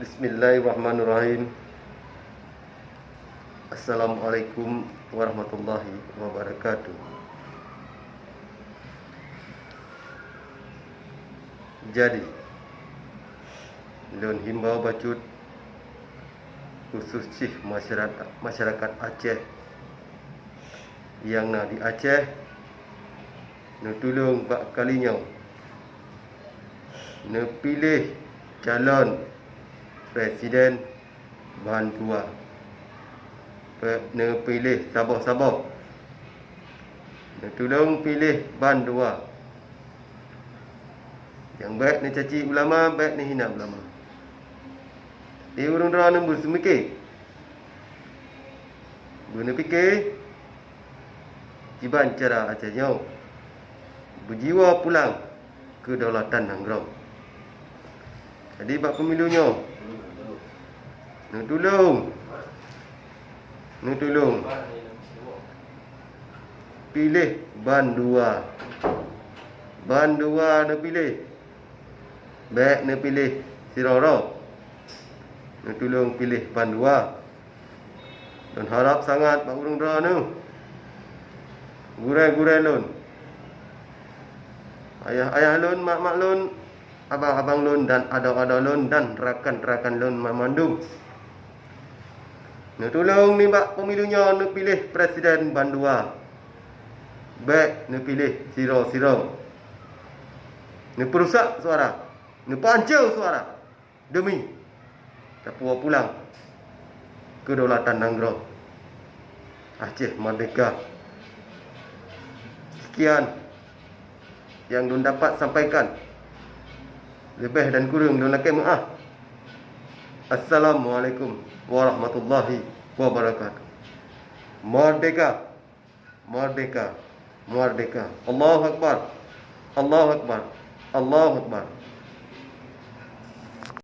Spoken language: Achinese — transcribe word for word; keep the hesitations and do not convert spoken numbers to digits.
Bismillahirrahmanirrahim. Assalamualaikum warahmatullahi wabarakatuh. Jadi, lôn himbau bacut khusus cih masyarakat, masyarakat Aceh nyang na di Aceh, neutulông bak kali nyoe neupiléh calon presiden bandua. Pe-, neupiléh saboh-saboh. Neutulông piléh bandua. Nyang bèk neucaci ulama, bèk neuhina ulama. Di ureueng droeneuh beuseumike, beuneupike, kiban cara Aceh nyoe beujiwoe pulang keudaulatan nanggroe. Jadi, bak pemilu nyoe, neutulông, neutulông piléh bandua. Bandua neupiléh. Bèk neupiléh sidroe-droe. Neutulông piléh bandua. Lôn harab sangat bak ureueng droeneuh, gurèe-gurèe lôn, ayah-ayah lôn, mak-mak lôn, abang-abang lôn, dan adoe-adoe lôn, dan rakan-rakan lôn banmandum. Neutulông nibak pemilu nyoe neupiléh presiden bandua. Bèk neupiléh sidroe-sidroe. Neupeurusak suara, neupeuhanco suara. Demi tapuwoe pulang keudaulatan nanggroe Aceh merdeka. Sekian nyang lôn dapat sampaikan. Leubeh dan kureueng lôn lakèe meu'ah. Assalamualaikum warahmatullahi wabarakatuh. Merdeka! Merdeka! Merdeka! Allahu Akbar! Allahu Akbar! Allahu Akbar!